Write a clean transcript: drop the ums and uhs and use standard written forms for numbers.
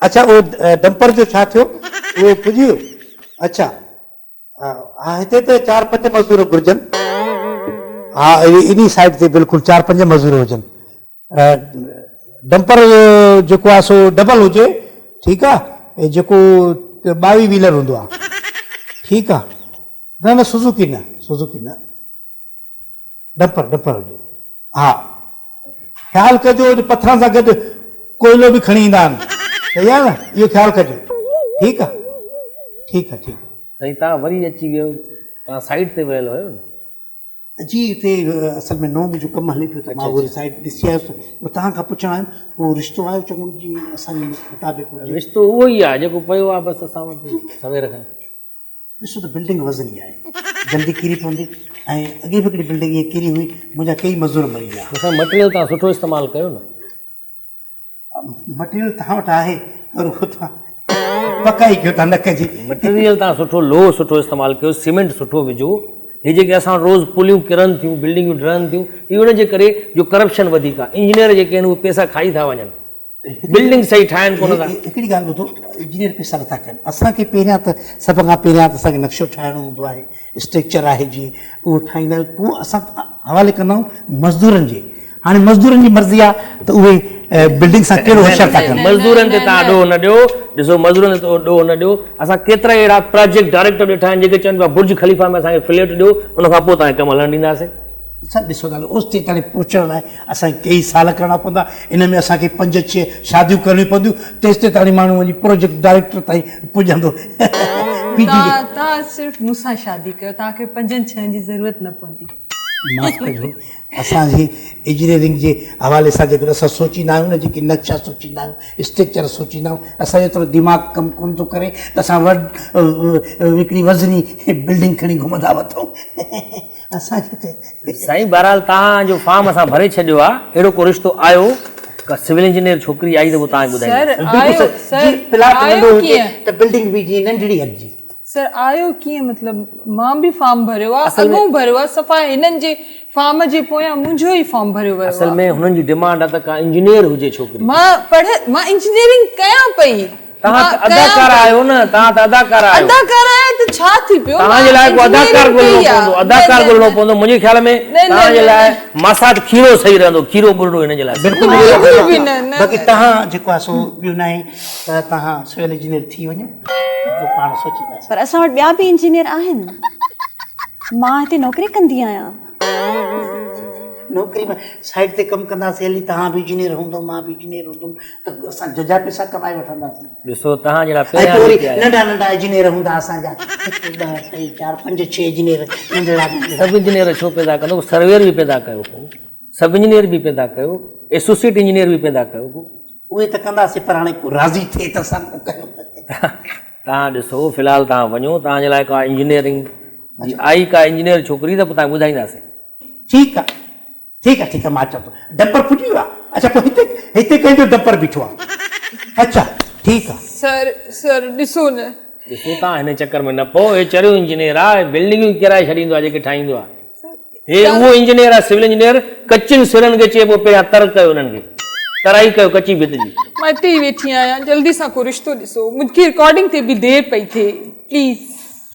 اڇا اهو ڊمپر جو ڇا ٿيو؟ اهو پڄي ويو؟ اڇا ها هتي ته چار پنج مزدور گهرجن. ها انهي سائيڊ تي بلڪل چار پنج مزدور هجن. ڊمپر جيڪو آهي سو ڊبل هجي ٺيڪ آ جيڪو ٻاويهه ويلر هوندو آ ٺيڪ آ نه نه سوزوڪي نه سوزوڪي نه ڊمپر ڊمپر هجي ها خيال ڪجو پٿرن سان گڏ ڪوئلو به کڻي ايندا آهن صحيح آهي نه اهو خيال ڪجو ٺيڪ آ ٺيڪ آ ٺيڪ سائين تان وري اچي ويو تان سائيڊ تي ويل هيو نه جي اتي اصل ۾ نوم جو ڪم هلي پيو ته مان وري سائيڊ ڏسي آيس ته توهان کان پڇڻ آيم ڪو رشتو آيو چڱو جي اسان جي مطابق هجي. رشتو اهو ئي آهي جيڪو پيو آهي بس اسان وٽ سوير کان. ڏسو ته بلڊنگ وزني آهي جلدي ڪري پوندي ۽ اڳي به هڪڙي بلڊنگ ائين ڪري هئي منهنجا ڪيئي مزور مري ويا. سائين مٽيريل توهان سٺو استعمال ڪيو نه. مٽيريل توهان وٽ آهي پر اهو توهان پڪائي ڪيو ٿا نڪ جي. مٽيريل توهان سٺو لوهه سٺو استعمال ڪيو سيمينٽ سٺو وجهو هي جيڪي اسان وٽ روز پليون ڪرن ٿيون بلڊنگيون ڊهن ٿيون اهو ان جي ڪري جو ڪرپشن وڌيڪ آهي انجنيئر جيڪي آهن اهي پئسا کائي ٿا وڃن بلڊنگ صحيح ٺاهن ڪونه ٿا. هڪڙي ڳالهه ٻڌو انجنيئر پئسا نٿا کائن اسان کي پهريان ته سڀ کان پهريان ته اسان کي نقشو ٺاهڻو هوندو آهي اسٽرڪچر آهي جيئن اهو ٺاهيندا آهيون پوء اسان حوالي ڪندا آهيون مزدورن جي هاڻي مزدورن جي مرضي آ ته اهي بلڊنگ سان ڪهڙو حشر ٿا ڪن. مزدورن تي توهان ڏوهه نه ڏيو، ڏسو مزدورن تي ڏوهه نه ڏيو، اسان ڪيترا ئي اهڙا پراجيڪٽ ڊائريڪٽر ڏٺا آهن جيڪي چون پيا برج خليفه ۾ اسان کي فليٽ ڏيو ان کان پوء توهان کي ڪم هلڻ ڏينداسين. سر ڏسو ته اوستي تائين پهچڻ لاء اسان کي ڪيئي سال ڪرڻا پوندا، ان ۾ اسان کي پنج ڇهه شاديون ڪرڻيون پونديون تيستي تاڻي ماڻهو وڃي پروجيڪٽ ڊائريڪٽر تائين پڄندو. پي ڊي توهان توهان صرف مون سان شادي ڪيو توهان کي پنجن ڇهن جي ضرورت نه پوندي. معاف ڪجو اسان جي انجنيئرنگ جي حوالي سان جيڪڏهن اسان سوچيندا آهيون نه جيڪي نقشا سوچيندا آهيون اسٽرڪچر سوچيندا آهيون اسان جو ايترو دماغ ڪم ڪونه ٿو ڪري ته اسان وڏ هڪڙي وزني بلڊنگ کڻي گهمندا وتون اسان کي ته سائين بهرحال توهان جو فارم اسان ڀري ڇڏيو آهي اهڙو ڪو رشتو آيو ڪا سول انجنيئر ڇوڪري آئي ته پوء توهان کي ٻڌائينداسين. سر آيو سر جي پلاٽ آيو ننڍو هجي ڪيئن؟ ته بلڊنگ به جيئن ننڍڙي هجي. سر آيو ڪيئن مطلب مان به فارم ڀريو آ اڳئون ڀريو آ صفا هنن جي فارم جي پويان منهنجو ئي فارم ڀريو ويو آ. اصل ۾ هنن جي ڊمانڊ آ ته ڪا انجنيئر هجي ڇوڪري. مان پڙهه مان انجنيئرنگ ڪيان پئي. توهان ته اداڪاره آهيو نه توهان ته اداڪاره آهيو. اداڪاره آهيان ته ڇا ٿي پيو توهان جي لاء ڪو اداڪار ڳولڻو پوندو اداڪار ڳولڻو پوندو منهنجي خيال ۾ توهان جي لاء ماسات کيرو صحيح رهندو کيرو ٻرڙو هن جي لاء بلڪل بلڪل به نه نه باقي توهان جيڪو آهي سو ٻيو ناهي ته توهان سول انجنيئر ٿي وڃو ته پوء پاڻ سوچينداسين. پر اسان وٽ ٻيا به انجنيئر آهن. مان هتي نوڪري ڪندي آهيان. نوڪري ۾ سائيڊ تي ڪم ڪنداسين هلي توهان به انجنيئر هوندو مان به انجنيئر هوندم ته اسان ججها پئسا ڪمائي وٺنداسين. ڏسو توهان جهڙا ۽ پهريان پوء وري جيڪي آهيو. ننڍا ننڍا انجنيئر هوندا اسان جا هڪ ٻه ٽي چار پنج ڇهه انجنيئر ننڍڙا ننڍڙا. سب انجنيئر ڇو پيدا ڪندو سرويئر به پيدا ڪيو پوء سب انجنيئر به پيدا ڪيو ايسوسيئيٽ انجنيئر به پيدا ڪيو پوء. اهي ته ڪنداسين پر هاڻي ڪو راضي ٿئي ته اسان ڪو ڪيون. توهان ڏسو في الحال توهان وڃو توهان جي لاء ڪا انجنيئرنگ جي آئي ڪا انجنيئر ڇوڪري ته پوء توهان کي ٻڌائينداسين. ٺيڪ آ ٺيڪ آ ٺيڪ آ مان اچان ٿو. ڊمپر پڄي ويو آ اڇا پوء هتي هتي ڪنهن جو ڊمپر بيٺو آ اڇا ٺيڪ آ. سر سر ڏسو نه. ڏسو توهان هن چڪر ۾ نه پئو هي چريو انجنيئر آ هي بلڊنگيون ڪيرائي ڇڏيندو آ جيڪي ٺاهيندو آ. هي اهو انجنيئر آهي سول انجنيئر ڪچين سرن کي چئبو پهريان تر ڪيو انهن کي ترائي ڪيو ڪچي ڀت جي. مان اتي ئي ويٺي آهيان جلدي سان ڪو رشتو ڏسو مونکي رڪارڊنگ تي به دير پئي ٿئي پليز.